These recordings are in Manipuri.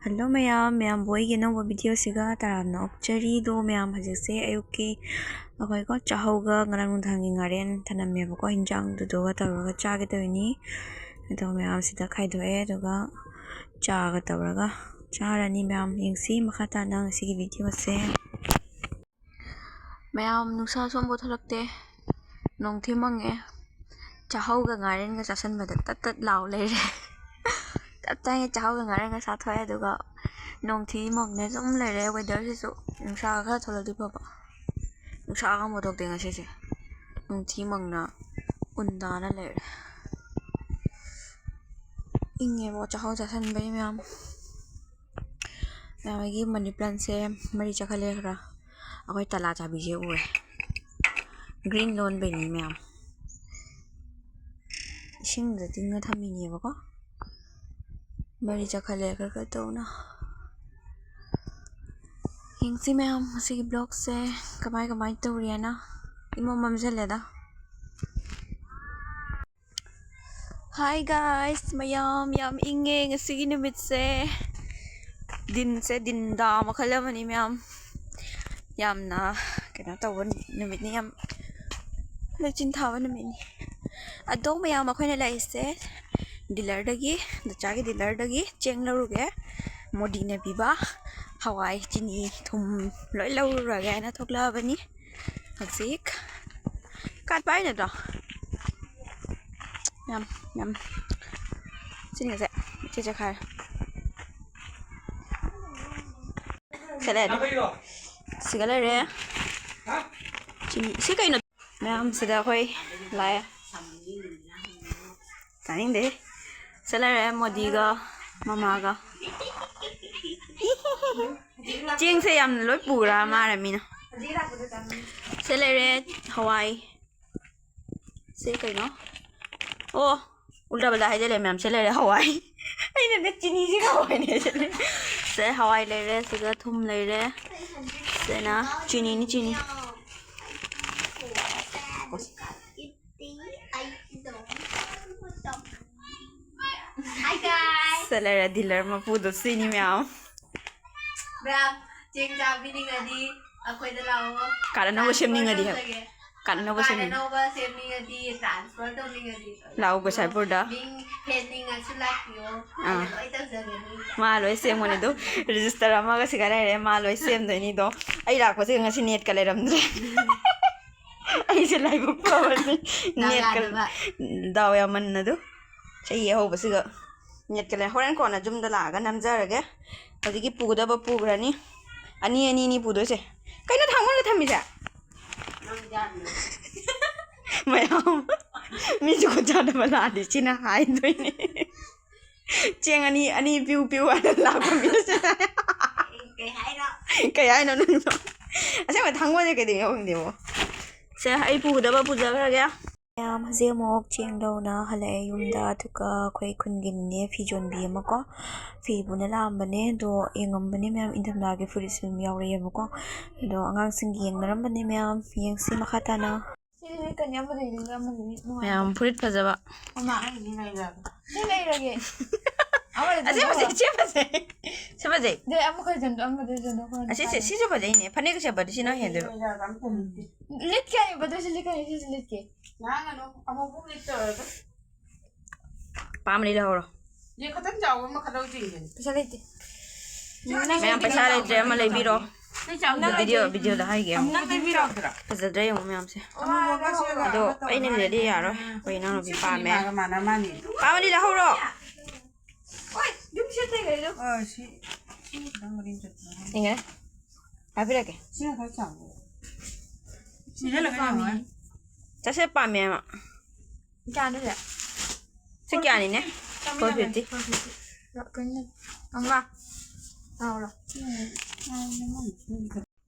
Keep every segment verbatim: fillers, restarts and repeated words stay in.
ꯍꯜꯂꯣ ꯃꯌꯥꯝ, ꯃꯌꯥꯝꯕꯨ ꯑꯩꯒꯤ ꯑꯅꯧꯕ ꯚꯤꯗꯤꯑꯣꯁꯤꯒ ꯇꯔꯥꯝꯅ ꯑꯣꯛꯆꯔꯤ꯫ ꯑꯗꯣ ꯃꯌꯥꯝ, ꯍꯧꯖꯤꯛꯁꯦ ꯑꯌꯨꯛꯀꯤ ꯑꯩꯈꯣꯏꯀꯣ ꯆꯥꯍꯧꯒ ꯉꯔꯥꯡ ꯅꯨꯡꯗꯥꯡꯒꯤ ꯉꯥꯔꯦꯟ ꯊꯅꯝꯃꯦꯕꯀꯣ, ꯍꯤꯟꯖꯥꯡꯗꯨꯗꯨꯒ ꯇꯧꯔꯒ ꯆꯥꯒꯦ ꯇꯧꯔꯤꯅꯤ꯫ ꯑꯗꯣ ꯃꯌꯥꯝꯁꯤꯗ ꯈꯥꯏꯗꯣꯛꯑꯦ, ꯑꯗꯨꯒ ꯆꯥꯒ ꯇꯧꯔꯒ ꯆꯥꯔꯅꯤ꯫ ꯃꯌꯥꯝ ꯌꯦꯡꯁꯤ ꯃꯈꯥ ꯇꯥꯅ ꯉꯁꯤꯒꯤ ꯚꯤꯗꯤꯑꯣꯁꯦ꯫ ꯃꯌꯥꯝ, ꯅꯨꯡꯁꯥ ꯁꯣꯝꯕꯨ ꯊꯣꯛꯂꯛꯇꯦ, ꯅꯣꯡꯊꯤ ꯃꯪꯉꯦ꯫ ꯆꯥꯍꯧꯒ ꯉꯥꯔꯦꯟꯒ ꯆꯥꯁꯟꯕꯗ ꯇꯠ ꯇꯠ ꯂꯥꯎ ꯂꯩꯔꯦ꯫ ꯇꯞ ꯇꯥꯏꯉꯩ ꯆꯥꯍꯧꯒ ꯉꯥꯔꯦꯟꯒ ꯆꯥꯊꯣꯛꯑꯦ, ꯑꯗꯨꯒ ꯅꯣꯡꯊꯤ ꯃꯪꯅ ꯁꯨꯝ ꯂꯩꯔꯦ꯫ ꯋꯦꯗꯔꯁꯤꯁꯨ ꯅꯨꯡꯁꯥ ꯈꯔ ꯊꯣꯛꯂꯛꯑꯗꯤ ꯐꯕ, ꯅꯨꯡꯁꯥ ꯑꯃ ꯊꯣꯛꯇꯦ ꯉꯁꯤꯁꯦ꯫ ꯅꯣꯡꯊꯤ ꯃꯪꯅ ꯎꯟ ꯇꯥꯅ ꯂꯩꯔꯦ꯫ ꯏꯪꯉꯦꯕꯣ ꯆꯥꯍꯧ ꯆꯥꯁꯟꯕꯩ ꯃꯌꯥꯝ꯫ ꯃꯌꯥꯝ, ꯑꯩꯒꯤ ꯃꯅꯤ ꯄ꯭ꯂꯥꯟꯁꯦ ꯃꯔꯤ ꯆꯠꯈꯠꯂꯦ ꯈꯔ꯫ ꯑꯩꯈꯣꯏ ꯇꯂꯥ ꯆꯥꯕꯤꯁꯦ ꯎꯔꯦ꯫ ꯒ꯭ꯔꯤꯟ ꯂꯣꯟꯕꯩꯅꯤ ꯃꯌꯥꯝ꯫ ꯏꯁꯤꯡꯗ ꯇꯤꯡꯉ ꯊꯝꯃꯤꯅꯦꯕꯀꯣ꯫ ꯃꯔꯤ ꯆꯠꯈꯠꯂꯦ ꯈꯔ ꯈꯔ ꯇꯧꯅ꯫ ꯌꯦꯡꯁꯤ ꯃꯌꯥꯝ, ꯉꯁꯤꯒꯤ ꯕ꯭ꯂꯣꯒꯁꯦ ꯀꯃꯥꯏ ꯀꯃꯥꯏ ꯇꯧꯔꯤꯅ꯫ ꯏꯃꯝ ꯃꯝꯁꯤꯜꯂꯦꯗ꯫ Hi guys, ꯃꯌꯥꯝ, ꯌꯥꯝ ꯏꯪꯉꯦ ꯉꯁꯤꯒꯤ ꯅꯨꯃꯤꯠꯁꯦ꯫ ꯗꯤꯟꯁꯦ ꯗꯤꯟꯗꯥ ꯃꯈꯜ ꯑꯃꯅꯤ ꯃꯌꯥꯝ꯫ ꯌꯥꯝꯅ ꯀꯩꯅꯣ ꯇꯧꯕ ꯅꯨꯃꯤꯠꯅꯤ, ꯌꯥꯝ ꯂꯩꯆꯤꯟ ꯊꯥꯕ ꯅꯨꯃꯤꯠꯅꯤ꯫ ꯑꯗꯣ ꯃꯌꯥꯝ, ꯑꯩꯈꯣꯏꯅ ꯂꯥꯛꯏꯁꯦ ꯗꯤꯂꯔꯗꯒꯤ, ꯗꯆꯥꯒꯤ ꯗꯤꯂꯔꯗꯒꯤ ꯆꯦꯡ ꯂꯧꯔꯨꯒꯦ꯫ ꯃꯣꯗꯤꯅ ꯄꯤꯕ ꯍꯋꯥꯏ, ꯆꯤꯅꯤ, ꯊꯨꯝ ꯂꯣꯏ ꯂꯧꯔꯨꯔꯒꯦ ꯍꯥꯏꯅ ꯊꯣꯛꯂꯛꯑꯕꯅꯤ꯫ ꯍꯧꯖꯤꯛ ꯀꯥꯠ ꯄꯥꯏ ꯅꯠꯇ꯭ꯔꯣ? ꯌꯥꯝ, ꯌꯥꯝ꯫ ꯁꯤꯅꯤꯒꯁꯦ ꯏꯆꯦ ꯆꯠꯈꯥꯏꯔꯦ꯫ ꯁꯤ ꯂꯩꯔꯦ꯫ ꯁꯤꯒ ꯂꯩꯔꯦ꯫ ꯆꯤꯅꯤ꯫ ꯁꯤ ꯀꯩꯅꯣ? ꯃꯌꯥꯝꯁꯤꯗ ꯑꯩꯈꯣꯏ ꯂꯥꯛꯑꯦ꯫ ꯇꯥꯅꯤꯡꯗꯦ꯫ ꯁꯤ ꯂꯩꯔꯦ ꯃꯣꯗꯤꯒ ꯃꯃꯥꯒ꯫ ꯆꯦꯡꯁꯦ ꯌꯥꯝꯅ ꯂꯣꯏ ꯄꯨꯔ ꯃꯥꯔꯦ ꯃꯤꯅ꯫ ꯁꯤ ꯂꯩꯔꯦ ꯍꯋꯥꯏ꯫ ꯁꯤ ꯀꯩꯅꯣ? ꯑꯣ, ꯎꯜꯇꯥ ꯄꯜꯇꯥ ꯍꯥꯏꯖꯜꯂꯦ ꯃꯌꯥꯝ꯫ ꯁꯤ ꯂꯩꯔꯦ ꯍꯋꯥꯏ꯫ ꯑꯩꯅꯅꯦ ꯆꯤꯅꯤꯁꯤꯒ ꯍꯋꯥꯏꯅꯦ ꯍꯥꯏꯖꯜꯂꯦ꯫ ꯁꯦ ꯍꯋꯥꯏ ꯂꯩꯔꯦ, ꯁꯤꯒ ꯊꯨꯝ ꯂꯩꯔꯦ꯫ ꯁꯤꯅ ꯆꯤꯅꯤꯅꯤ, ꯆꯤꯅꯤ꯫ Hi guys! ꯁꯤꯗ ꯂꯩꯔꯦ dealer ꯃꯄꯨꯗꯣ, ꯁꯤꯅꯤ ꯃꯌꯥꯝ꯫ ꯃꯌꯥꯝ, ꯆꯦꯡ ꯆꯥꯕꯤꯅꯤꯡꯉꯗꯤ ꯑꯩꯈꯣꯏꯗ ꯂꯥꯛꯑꯣ꯫ Card ꯑꯅꯧꯕ ꯁꯦꯝꯅꯤꯡꯉꯗꯤ ꯍꯥꯏꯕ꯫ Transfer ꯇꯧꯖꯒꯦ꯫ Card ꯑꯅꯧꯕ card ꯁꯦꯝꯅꯤꯡ- ꯑꯅꯧꯕ ꯁꯦꯝꯅꯤꯡꯉꯗꯤ, transfer ꯇꯧꯅꯤꯡꯉꯗꯤ, ꯂꯥꯛꯑꯣ ꯒꯣꯁꯥꯏꯄꯨꯔꯗ꯫ ꯃꯤꯡ ꯍꯦꯟꯅꯤꯡꯉꯁꯨ ꯂꯥꯛꯄꯤꯌꯣ꯫ ꯑꯥ꯫ ꯑꯩꯅ ꯂꯣꯏ ꯇꯧꯖꯒꯅꯤ꯫ ꯃꯥ ꯂꯣꯏ ꯁꯦꯝꯒꯅꯤ ꯑꯗꯨ꯫ Register ꯑꯃꯒ ꯁꯤꯒ ꯂꯩꯔꯦ, ꯃꯥ ꯂꯣꯏ ꯁꯦꯝꯗꯣꯏꯅꯤꯗꯣ꯫ ꯑꯩ ꯂꯥꯛꯄꯁꯤꯒ ꯉꯁꯤ netꯀ ꯂꯩꯔꯝꯗ꯭ꯔꯦ꯫ ꯑꯩꯁꯦ ꯂꯥꯏꯕꯛ ꯐꯕꯅꯤ꯫ ꯗꯥꯎ netꯀ ꯌꯥꯗꯕ꯫ ꯗꯥꯎ ꯌꯥꯝꯃꯟꯅꯗꯨ꯫ ꯆꯍꯤ ꯑꯍꯧꯕꯁꯤꯒ꯫ Netꯀ ꯂꯩ꯫ ꯍꯣꯔꯦꯟ ꯀꯣꯟꯅ ꯌꯨꯝꯗ ꯂꯥꯛꯑꯒ ꯅꯝꯖꯔꯒꯦ꯫ ꯍꯧꯖꯤꯛꯀꯤ ꯄꯨꯒꯗꯕ ꯄꯨꯈ꯭ꯔꯅꯤ꯫ ꯑꯅꯤ, ꯑꯅꯤ, ꯑꯅꯤ ꯄꯨꯗꯣꯏꯁꯦ꯫ ꯀꯩꯅꯣ ꯊꯥꯡꯒꯣꯜꯒ ꯊꯝꯃꯤꯁꯦ? ꯃꯌꯥꯝ, ꯃꯤ ꯖꯨꯒꯣꯠ ꯆꯥꯗꯕ ꯂꯥꯛꯑꯗꯤ ꯁꯤꯅ ꯍꯥꯏꯗꯣꯏꯅꯦ꯫ ꯆꯦꯡ ꯑꯅꯤ, ꯑꯅꯤ ꯄꯤꯌꯨ, ꯄꯤꯌꯨ ꯍꯥꯏꯅ ꯂꯥꯛꯄ ꯃꯤꯁꯦ꯫ ꯀꯩ ꯍꯥꯏꯅꯣ? ꯀꯩ ꯍꯥꯏꯅꯣ ꯅꯪꯗꯣ? ꯑꯁꯦꯡꯕ ꯊꯥꯡꯒꯣꯜꯁꯦ ꯀꯩꯗꯧꯅꯣ ꯈꯪꯗꯦꯕꯣ꯫ ꯁꯦ, ꯑꯩ ꯄꯨꯒꯗꯕ ꯄꯨꯖꯈ꯭ꯔꯒꯦ꯫ ꯃꯌꯥꯝ ꯍꯧꯖꯤꯛ ꯑꯃꯨꯛ ꯆꯦꯡ ꯂꯧꯅ ꯍꯜꯂꯛꯑꯦ ꯌꯨꯝꯗ, ꯑꯗꯨꯒ ꯑꯩꯈꯣꯏ ꯈꯨꯟꯒꯤ ꯅꯤꯅꯦ ꯐꯤ ꯌꯣꯟꯕꯤ ꯑꯃꯀꯣ, ꯐꯤ ꯄꯨꯅ ꯂꯥꯛꯑꯝꯕꯅꯦ꯫ ꯑꯗꯣ ꯌꯦꯡꯉꯝꯕꯅꯦ ꯃꯌꯥꯝ, ꯏꯟꯊꯝꯊꯥꯒꯤ ꯐꯨꯔꯤꯠꯁꯨ ꯑꯗꯨꯝ ꯌꯥꯎꯔꯛꯑꯦꯕꯀꯣ꯫ ꯑꯗꯣ ꯑꯉꯥꯡꯁꯤꯡꯒꯤ ꯌꯦꯡꯅꯔꯝꯕꯅꯦ ꯃꯌꯥꯝ, ꯌꯦꯡꯁꯤ ꯃꯈꯥ ꯇꯥꯅ꯫ ꯁꯤꯗꯤ ꯀꯩꯅꯣ, ꯑꯃꯗꯨꯗꯤ, ꯑꯃꯗꯨꯗꯤ ꯅꯨꯡꯉꯥꯏꯇꯦ꯫ ꯃꯌꯥꯝ ꯐꯨꯔꯤꯠ ꯐꯖꯕ꯫ ꯃꯃꯥ, ꯑꯩꯒꯤꯗꯤ ꯂꯩꯔꯕ? ꯁꯤ ꯂꯩꯔꯒꯦ꯫ ꯑꯃꯗꯨꯗꯤ ꯑꯁꯤ ꯐꯖꯩ, ꯆꯪꯊꯣꯛꯈ꯭ꯔꯣ꯫ ꯁꯤ ꯐꯖꯩ, ꯁꯤ ꯐꯖꯩ꯫ ꯗꯦ, ꯑꯃꯈꯛ ꯆꯟꯗꯣ, ꯑꯃꯗꯨꯗꯤ ꯆꯟꯗꯣꯛꯈ꯭ꯔꯣ꯫ ꯑꯁꯤ, ꯁꯤ, ꯁꯤꯁꯨ ꯐꯖꯩꯅꯦ꯫ ꯐꯅꯦꯛꯀ ꯁꯦꯠꯄꯗꯤ ꯁꯤꯅ ꯍꯦꯟꯗꯣꯏꯕ꯫ ꯂꯩꯔꯕ ꯑꯝꯇ ꯂꯩꯇꯦ꯫ ꯂꯤꯠꯀꯦ ꯍꯥꯏꯕꯗꯨꯁꯨ ꯂꯤꯠꯀꯅꯤ, ꯁꯤꯁꯨ ꯂꯤꯠꯀꯦ꯫ ꯉꯥꯡꯒꯅꯨ, ꯑꯃꯨꯛ ꯄꯨꯡ ꯂꯤꯠꯇꯧꯔꯒ꯫ ꯄꯥꯝꯃꯗꯤ ꯂꯧꯍꯧꯔꯣ꯫ ꯌꯦ ꯈꯇꯪ ꯆꯥꯎꯕ ꯑꯃ ꯈꯜꯂꯧ ꯆꯤꯡꯒꯅꯤ꯫ ꯄꯩꯁꯥ ꯂꯩꯇꯦ꯫ ꯁꯤ ꯅꯪ ꯃꯌꯥꯝ ꯄꯩꯁꯥ ꯂꯩꯇ꯭ꯔꯦ, ꯑꯃ ꯂꯩꯕꯤꯔꯣ꯫ ꯅꯪ ꯆꯥꯎꯕ ꯅꯪ video, ꯂꯩꯇꯦ꯫ Videoꯗ ꯍꯥꯏꯒꯦ ꯑꯃꯨꯛ꯫ ꯅꯪ ꯂꯩꯕꯤꯔꯣ꯫ ꯐꯖꯗ꯭ꯔꯦ ꯌꯦꯡꯉꯣ ꯃꯌꯥꯝꯁꯦ꯫ ꯑꯃꯨꯕꯒ ꯁꯤꯒ ꯑꯗꯣ ꯑꯃꯠꯇ ꯑꯩꯅ ꯑꯣꯏꯔꯦ꯫ ꯂꯩꯔꯗꯤ ꯌꯥꯔꯣꯏ꯫ ꯑꯩꯈꯣꯏ ꯏꯅꯥꯎꯅꯨꯄꯤ ꯁꯤ ꯄꯥꯝꯃꯦ꯫ ꯄꯨꯔꯅꯤꯃꯥꯒ ꯃꯥꯟꯅ ꯃꯥꯅꯤ꯫ ꯄꯥꯝꯃꯗꯤ ꯂꯧꯍꯧꯔꯣ꯫ ꯍꯣꯏ, ꯑꯗꯨꯝ ꯁꯦꯠꯇꯣꯏ ꯀꯩꯅꯣ꯫ ꯑ, ꯁꯤ, ꯁꯤ ꯈꯤꯇꯪ ꯃꯔꯤꯡ ꯆꯠꯄ꯫ ꯌꯦꯡꯒꯦ꯫ ꯍꯥꯏꯕꯤꯔꯛꯀꯦ꯫ ꯁꯤꯅ ꯈꯔ ꯆꯥꯎꯕ꯫ ꯁꯤꯅ ꯈꯔ ꯆꯥꯎꯕ꯫ ꯆꯠꯁꯦ ꯄꯥꯝꯃꯦ ꯑꯃ꯫ ꯀꯌꯥꯅꯣ ꯁꯦ? ꯁꯤ ꯀꯌꯥꯅꯤꯅꯦ? Four fifty꯫ Four fifty꯫ ꯀꯩꯅꯣ? ꯑꯃ꯫ ꯂꯧꯔꯣ꯫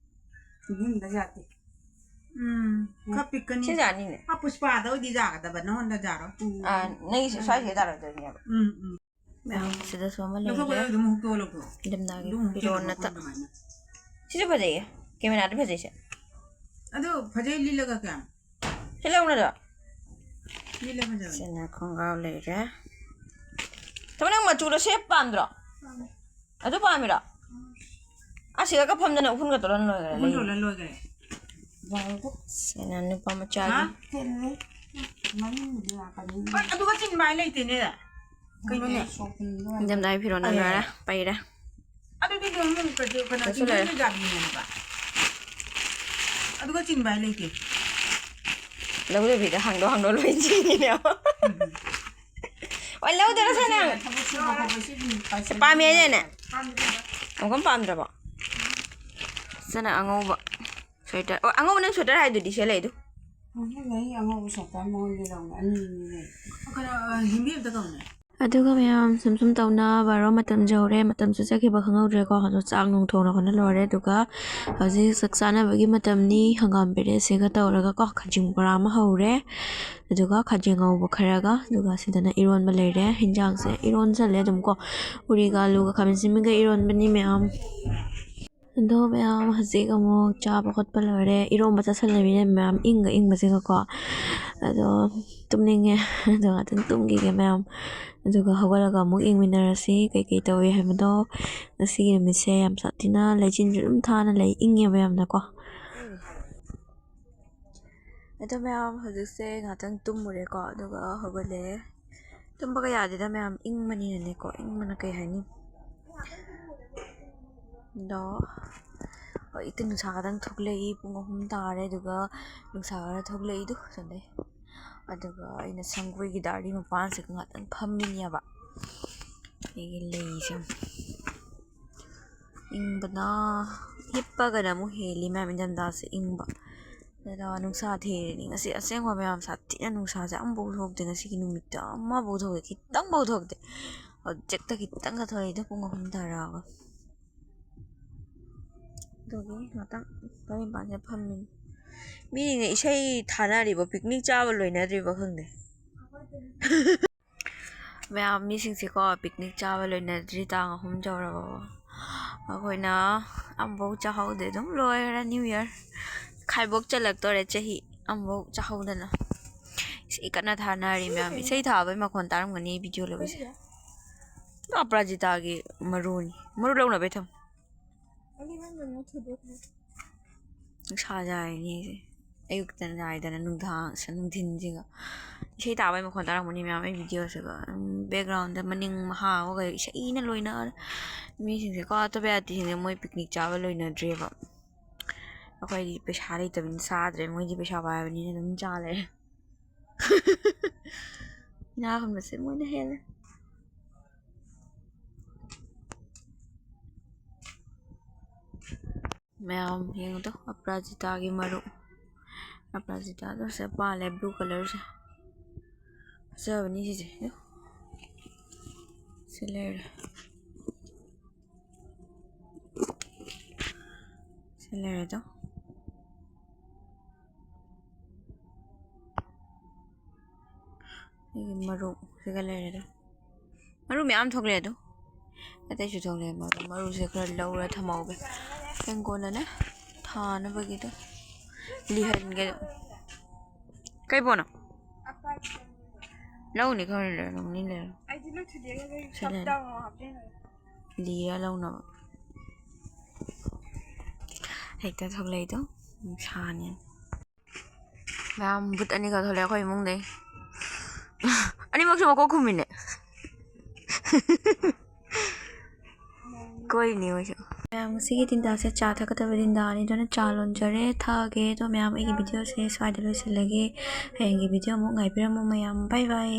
ꯎꯝ, ꯈꯔ ꯄꯤꯛꯀꯅꯤ꯫ ꯁꯤ ꯌꯥꯅꯤꯅꯦ꯫ ꯑ, ꯄꯨꯁꯄꯥꯗ ꯑꯣꯏꯗꯤ ꯌꯥꯒꯗꯕ, ꯅꯉꯣꯟꯗ ꯌꯥꯔꯣ? ꯎꯝ꯫ ꯑ, ꯅꯪꯒꯤꯁꯦ ꯁ꯭ꯋꯥꯏꯁꯤꯗ ꯇꯥꯔꯣꯏꯗꯣꯏꯅꯦꯕ꯫ ꯎꯝ, ꯎꯝ꯫ ꯃꯌꯥꯝ ꯁꯤꯗꯁꯨ ꯑꯃ ꯂꯧꯊꯣꯛꯄꯗ ꯂꯩꯔꯦ꯫ ꯑꯗꯨꯝ ꯍꯨꯛꯇꯣꯛꯑ ꯂꯧꯊꯣꯛꯑꯣ꯫ ꯏꯟꯊꯝꯊꯥꯒꯤ ꯑꯗꯨꯝ ꯍꯨꯛꯇꯣꯛꯑ ꯐꯤꯔꯣꯜ ꯂꯧꯊꯣꯛꯑꯣ ꯅꯠꯇ-, ꯑꯗꯨꯃꯥꯏꯅ꯫ ꯁꯤꯁꯨ ꯐꯖꯩꯌꯦ꯫ Cameraꯗ ꯐꯖꯩꯁꯦ꯫ ꯑꯗꯨ ꯐꯖꯩ ꯂꯤꯠꯂꯒ ꯀꯌꯥꯝ? ꯁꯤ ꯂꯧꯅꯗꯣ? ꯂꯤꯠꯂ ꯐꯖꯕꯅꯦ꯫ ꯁꯤꯅ ꯈꯣꯡꯒ꯭ꯔꯥꯎ ꯂꯩꯔꯦ꯫ ꯊꯣꯏꯕ, ꯅꯪ ꯃꯆꯨꯗꯣ ꯁꯦꯞ ꯄꯥꯝꯗ꯭ꯔꯣ? ꯑꯗꯨ ꯄꯥꯝꯃꯤꯔꯣ? ꯑꯁꯤꯗ ꯀꯞꯐꯝꯗꯅ ꯎꯐꯨꯟꯒ ꯇꯣꯜꯍꯟ ꯂꯣꯏꯈ꯭ꯔꯦ, ꯎꯐꯨꯟ ꯂꯩ꯫ ꯇꯣꯜꯍꯟ ꯂꯣꯏꯈ꯭ꯔꯦ꯫ ꯁꯤꯅ ꯅꯨꯄꯥ ꯃꯆꯥꯒꯤ꯫ ꯍꯥ? ꯃꯅꯤꯡꯗꯤ ꯂꯥꯛꯀꯅꯤ꯫ ꯍꯣꯏ, ꯑꯗꯨꯒ ꯆꯤꯟꯕ ꯍꯥꯏ ꯂꯩꯇꯦꯅꯦ꯫ ꯀꯩꯅꯣꯅꯦ? ꯁꯣꯄꯤꯡꯗꯣ ꯌꯥꯝ ꯅꯤꯡꯊꯝꯊꯥꯒꯤ ꯐꯤꯔꯣꯜ ꯑꯦ꯫ ꯂꯣꯏꯔꯦ, ꯄꯩꯔꯦ꯫ ꯑꯗꯨꯗꯤ ꯑꯗꯨꯝ ꯀꯩꯅꯣ, ꯀꯩꯅꯣ, ꯀꯩꯁꯨ ꯂꯩꯔꯦ꯫ ꯆꯤꯡꯗꯣꯏ ꯖꯥꯇꯤꯅꯦꯕ꯫ ꯑꯗꯨꯒ ꯆꯤꯟꯕ ꯍꯥꯏ ꯂꯩꯇꯦ꯫ ꯂꯧꯗꯕꯤꯗ ꯍꯥꯡꯗꯣꯛ ꯍꯥꯡꯗꯣꯛ ꯂꯣꯏ ꯆꯤꯡꯉꯤꯅꯦꯕ꯫ ꯎꯝ꯫ ꯑꯣ, ꯂꯧꯗꯔꯁꯦ ꯅꯪ꯫ ꯊꯕꯛ ꯁꯨꯕ ꯈꯣꯠꯄꯁꯤ ꯑꯗꯨꯝ ꯄꯥꯝꯃꯤ ꯍꯥꯏꯗꯥꯏꯅꯦ? ꯄꯥꯝꯗꯦꯗ꯫ ꯑꯃꯨꯛꯀ ꯄꯥꯝꯗ꯭ꯔꯕꯣ? ꯁꯤꯅ ꯑꯉꯧꯕ ꯁ꯭ꯋꯦꯇꯔ꯫ ꯑꯣ, ꯑꯉꯧꯕ ꯅꯪ ꯁ꯭ꯋꯦꯇꯔ ꯍꯥꯏꯗꯨꯗꯤ ꯁꯦ ꯂꯩꯗꯨ꯫ ꯎꯝ, ꯂꯩ, ꯑꯉꯧꯕ ꯁ꯭ꯋꯦꯇꯔ ꯃꯉꯣꯟꯗ ꯂꯧꯅ ꯑꯅꯤꯅꯤ ꯂꯩ꯫ ꯀꯩꯅꯣ, ꯑ, ꯍꯤꯟꯗꯤ ꯑꯝꯇ ꯀꯧꯅꯦ꯫ ꯑꯗꯨꯒ ꯃꯌꯥꯝ ꯁꯨꯝ ꯁꯨꯝ ꯇꯧꯅ ꯕꯥꯔꯣ ꯃꯇꯝꯁꯨ ꯌꯧꯔꯦ, ꯃꯇꯝꯁꯨ ꯆꯠꯈꯤꯕ ꯈꯪꯍꯧꯗ꯭ꯔꯦꯀꯣ꯫ ꯑꯗꯣ ꯆꯥꯛ ꯅꯨꯡ ꯊꯣꯡꯅ ꯈꯣꯠꯅ ꯂꯣꯏꯔꯦ꯫ ꯑꯗꯨꯒ ꯍꯧꯖꯤꯛ ꯆꯥꯛ ꯆꯥꯅꯕꯒꯤ ꯃꯇꯝꯅꯤ꯫ ꯍꯪꯒꯥꯝ ꯄꯦꯔꯦꯁꯤꯒ ꯇꯧꯔꯒꯀꯣ, ꯈꯥꯖꯤꯡ ꯕꯣꯔꯥ ꯑꯃ ꯍꯧꯔꯦ꯫ ꯑꯗꯨꯒ ꯈꯥꯖꯤꯡ ꯉꯧꯕ ꯈꯔꯒ, ꯑꯗꯨꯒ ꯁꯤꯗꯅ ꯏꯔꯣꯟꯕ ꯂꯩꯔꯦ꯫ ꯍꯤꯟꯖꯥꯡꯁꯦ ꯏꯔꯣꯟꯖꯜꯂꯦ ꯑꯗꯨꯝ ꯀꯣ꯫ ꯎꯔꯤꯒ ꯑꯂꯨꯒ ꯈꯥꯃꯦꯟ ꯑꯁꯤꯟꯕꯤꯒ ꯏꯔꯣꯟꯕꯅꯤ ꯃꯌꯥꯝ꯫ ꯑꯗꯣ ꯃꯌꯥꯝ ꯍꯧꯖꯤꯛ ꯑꯃꯨꯛ ꯆꯥꯕ ꯈꯣꯠꯄ ꯂꯣꯏꯔꯦ꯫ ꯏꯔꯣꯝꯕ ꯆꯥꯁꯜꯂꯃꯤꯅ ꯃꯌꯥꯝ ꯏꯪꯒ ꯏꯪꯕꯁꯤꯒꯀꯣ꯫ ꯑꯗꯣ ꯇꯨꯝꯅꯤꯡꯉꯦ꯫ ꯑꯗꯣ ꯉꯥꯛꯇꯪ ꯇꯨꯝꯈꯤꯒꯦ ꯃꯌꯥꯝ꯫ ꯑꯗꯨꯒ ꯍꯧꯒꯠꯂꯒ ꯑꯃꯨꯛ ꯌꯦꯡꯃꯤꯟꯅꯔꯁꯤ ꯀꯩꯀꯩ ꯇꯧꯏ ꯍꯥꯏꯕꯗꯣ꯫ ꯉꯁꯤꯒꯤ ꯅꯨꯃꯤꯠꯁꯦ ꯌꯥꯝ ꯁꯥꯊꯤꯅ ꯂꯩꯆꯤꯟꯁꯨ ꯑꯗꯨꯝ ꯊꯥꯅ ꯂꯩ, ꯏꯪꯉꯦꯕ ꯌꯥꯝꯅꯀꯣ꯫ ꯑꯗꯣ ꯃꯌꯥꯝ ꯍꯧꯖꯤꯛꯁꯦ ꯉꯥꯛꯇꯪ ꯇꯨꯝꯃꯨꯔꯦꯀꯣ, ꯑꯗꯨꯒ ꯍꯧꯒꯠꯂꯛꯑꯦ꯫ ꯇꯨꯝꯕꯒ ꯌꯥꯗꯦꯗ ꯃꯌꯥꯝ, ꯏꯪꯕꯅꯤꯅꯅꯦꯀꯣ, ꯏꯪꯕꯅ ꯀꯩ ꯍꯥꯏꯅꯤ꯫ ꯑꯗꯣ ꯍꯧꯖꯤꯛꯇꯤ ꯅꯨꯡꯁꯥ ꯈꯇꯪ ꯊꯣꯛꯂꯛꯏ, ꯄꯨꯡ ꯑꯍꯨꯝ ꯇꯥꯔꯦ, ꯑꯗꯨꯒ ꯅꯨꯡꯁꯥ ꯈꯔ ꯊꯣꯛꯂꯛꯏꯗꯨ ꯁꯣꯝꯗꯩ꯫ ꯑꯗꯨꯒ ꯑꯩꯅ ꯁꯪꯒꯣꯏꯒꯤ ꯗꯥꯔꯤ ꯃꯄꯥꯟꯁꯤꯗ ꯉꯥꯛꯇꯪ ꯐꯝꯃꯤꯅꯦꯕ꯫ ꯑꯩꯒꯤ ꯂꯩꯁꯦ ꯏꯪꯕꯅ, ꯍꯤꯞꯄꯒꯅ ꯑꯃꯨꯛ ꯍꯦꯜꯂꯤ ꯃꯌꯥꯝ ꯏꯪꯊꯝꯊꯥꯁꯦ ꯏꯪꯕ꯫ ꯑꯗꯣ ꯅꯨꯡꯁꯥ ꯊꯤꯔꯤꯅꯤ ꯉꯁꯤ ꯑꯁꯦꯡꯕ ꯃꯌꯥꯝ, ꯁꯥꯊꯤꯅ ꯅꯨꯡꯁꯥꯁꯦ ꯑꯃꯐꯥꯎ ꯊꯣꯛꯇꯦ ꯉꯁꯤꯒꯤ ꯅꯨꯃꯤꯠꯇ, ꯑꯃꯐꯥꯎ ꯊꯣꯛꯇꯦ, ꯈꯤꯇꯪꯐꯥꯎ ꯊꯣꯛꯇꯦ꯫ ꯍꯧꯖꯤꯛꯇ ꯈꯤꯇꯪꯒ ꯊꯣꯛꯂꯛꯏꯗꯣ ꯄꯨꯡ ꯑꯍꯨꯝ ꯇꯥꯔꯛꯑꯒ꯫ ꯑꯗꯨꯒꯤ ꯉꯥꯛꯇꯪ ꯂꯧꯔꯤ ꯃꯄꯥꯟꯁꯤꯗ ꯐꯝꯃꯤꯅꯤ꯫ ꯃꯤꯅ ꯏꯁꯩ ꯊꯥꯅꯔꯤꯕ, ꯄꯤꯛꯅꯤꯛ ꯆꯥꯕ ꯂꯣꯏꯅꯗ꯭ꯔꯤꯕ ꯈꯪꯗꯦ꯫ ꯃꯌꯥꯝ ꯃꯤꯁꯤꯡꯁꯦꯀꯣ, ꯄꯤꯛꯅꯤꯛ ꯆꯥꯕ ꯂꯣꯏꯅꯗ꯭ꯔꯤ, ꯇꯥꯡ ꯑꯍꯨꯝ ꯌꯧꯔꯕ꯫ ꯑꯩꯈꯣꯏꯅ ꯑꯃꯐꯥꯎ ꯆꯥꯍꯧꯗꯦ, ꯑꯗꯨꯝ ꯂꯣꯏꯈ꯭ꯔꯦ New Year꯫ ꯈꯥꯏꯕꯣꯛ ꯆꯜꯂꯛꯇꯣꯔꯦ ꯆꯍꯤ, ꯑꯃꯐꯥꯎ ꯆꯥꯍꯧꯗꯅ꯫ ꯏꯁꯩ ꯀꯟꯅ ꯊꯥꯅꯔꯤ ꯃꯌꯥꯝ, ꯏꯁꯩ ꯊꯥꯕꯩ ꯃꯈꯣꯟ ꯇꯥꯔꯝꯒꯅꯤ video ꯂꯧꯕꯁꯦ꯫ ꯑꯄꯔꯥꯖꯤꯇꯥꯒꯤ ꯃꯔꯨꯅꯤ꯫ ꯃꯔꯨ ꯂꯧꯅꯕꯩ ꯊꯝ꯫ ꯅꯨꯡꯁꯥ ꯌꯥꯏꯅꯦ ꯑꯩꯁꯦ꯫ ꯑꯌꯨꯛꯇ ꯌꯥꯏꯗꯅ ꯅꯨꯡꯗꯥꯡ, ꯅꯨꯡꯊꯤꯟꯁꯤꯒ꯫ ꯏꯁꯩ ꯇꯥꯕꯩ ꯃꯈꯣꯟ ꯇꯥꯔꯝꯒꯅꯤ ꯃꯌꯥꯝ ꯑꯩ ꯚꯤꯗꯤꯑꯣꯁꯤꯒ꯫ ꯎꯝ, backgroundꯗ ꯃꯅꯤꯡ ꯃꯍꯥ ꯑꯃꯒ ꯏꯁꯩꯅ ꯂꯣꯏꯅ꯫ ꯃꯤꯁꯤꯡꯁꯦꯀꯣ, ꯑꯇꯣꯞꯄ ꯖꯥꯇꯤꯁꯤꯡꯁꯦ ꯃꯣꯏ picnic ꯆꯥꯕ ꯂꯣꯏꯅꯗ꯭ꯔꯦꯕ꯫ ꯑꯩꯈꯣꯏꯗꯤ ꯄꯩꯁꯥ ꯂꯩꯇꯕꯅꯤꯅ ꯆꯥꯗ꯭ꯔꯦ, ꯃꯣꯏꯗꯤ ꯄꯩꯁꯥ ꯄꯥꯏꯕꯅꯤꯅ ꯑꯗꯨꯝ ꯆꯥ ꯂꯩꯔꯦ꯫ ꯏꯅꯥ ꯈꯨꯟꯕꯁꯦ ꯃꯣꯏꯅ ꯍꯦꯜꯂꯦ꯫ ꯃꯌꯥꯝ ꯌꯦꯡꯉꯨꯗꯣ, ꯑꯄꯔꯥꯖꯤꯇꯥꯒꯤ ꯃꯔꯨ꯫ ꯑꯄꯔꯥꯖꯤꯇꯥꯗꯣ ꯁꯦ ꯄꯥꯜꯂꯦ, blue colourꯁꯦ꯫ ꯐꯖꯕꯅꯤ ꯁꯤꯁꯦ꯫ ꯁꯤ ꯂꯩꯔꯦ꯫ ꯁꯤ ꯂꯩꯔꯦꯗꯣ꯫ ꯑꯩꯒꯤ ꯃꯔꯨ ꯁꯤꯒ ꯂꯩꯔꯦꯗꯣ꯫ ꯃꯔꯨ ꯃꯌꯥꯝ ꯊꯣꯛꯂꯛꯑꯦ ꯑꯗꯣ꯫ ꯑꯇꯩꯁꯨ ꯊꯣꯛꯂꯛꯑꯦ ꯃꯔꯨ꯫ ꯃꯔꯨꯁꯦ ꯈꯔ ꯂꯧꯔ ꯊꯝꯍꯧꯒꯦ꯫ ꯍꯌꯦꯡ ꯀꯣꯟꯅꯅꯦ ꯊꯥꯅꯕꯒꯤꯗꯣ ꯂꯤꯍꯟꯒꯦ꯫ ꯀꯩ ꯄꯣꯠꯅꯣ? ꯂꯧꯅꯤ ꯈꯔ ꯂꯩꯔ, ꯂꯧꯅꯤ ꯂꯩꯔ꯫ ꯑꯩꯗꯤ ꯂꯣꯏꯊꯨꯗꯦꯛꯑꯒ ꯁꯤ ꯂꯩꯔꯦ꯫ ꯆꯞ ꯆꯥꯕ ꯑꯃ ꯍꯥꯞꯆꯤꯟꯈ꯭ꯔꯦ꯫ ꯂꯤꯔ ꯂꯧꯅꯕ꯫ ꯍꯦꯛꯇ ꯊꯣꯛꯂꯛꯏꯗꯣ ꯅꯨꯡꯁꯥꯅꯦ꯫ ꯃꯌꯥꯝ ꯕꯨꯠ ꯑꯅꯤꯈꯛ ꯊꯣꯛꯂꯛꯑꯦ ꯑꯩꯈꯣꯏ ꯏꯃꯨꯡꯗꯩ꯫ ꯑꯅꯤꯃꯛꯁꯨ ꯃꯀꯣꯛ ꯈꯨꯝꯃꯤꯅꯦ꯫ ꯀꯣꯏꯔꯤꯅꯦ ꯃꯣꯏꯁꯨ꯫ ꯃꯌꯥꯝ ꯉꯁꯤꯒꯤ ꯗꯤꯟꯗꯥꯁꯦ ꯆꯥ ꯊꯛꯀꯗꯕ ꯗꯤꯟꯗꯥꯅꯤ, ꯑꯗꯨꯅ ꯆꯥ ꯂꯣꯟꯖꯔꯦ, ꯊꯛꯑꯒꯦ꯫ ꯑꯗꯣ ꯃꯌꯥꯝ ꯑꯩꯒꯤ ꯚꯤꯗꯤꯑꯣꯁꯦ ꯁ꯭ꯋꯥꯏꯗ ꯂꯣꯏꯁꯤꯜꯂꯒꯦ꯫ ꯍꯌꯦꯡꯒꯤ ꯚꯤꯗꯤꯑꯣ ꯑꯃꯨꯛ ꯉꯥꯏꯕꯤꯔꯝꯃꯨ ꯃꯌꯥꯝ꯫ Bye bye꯫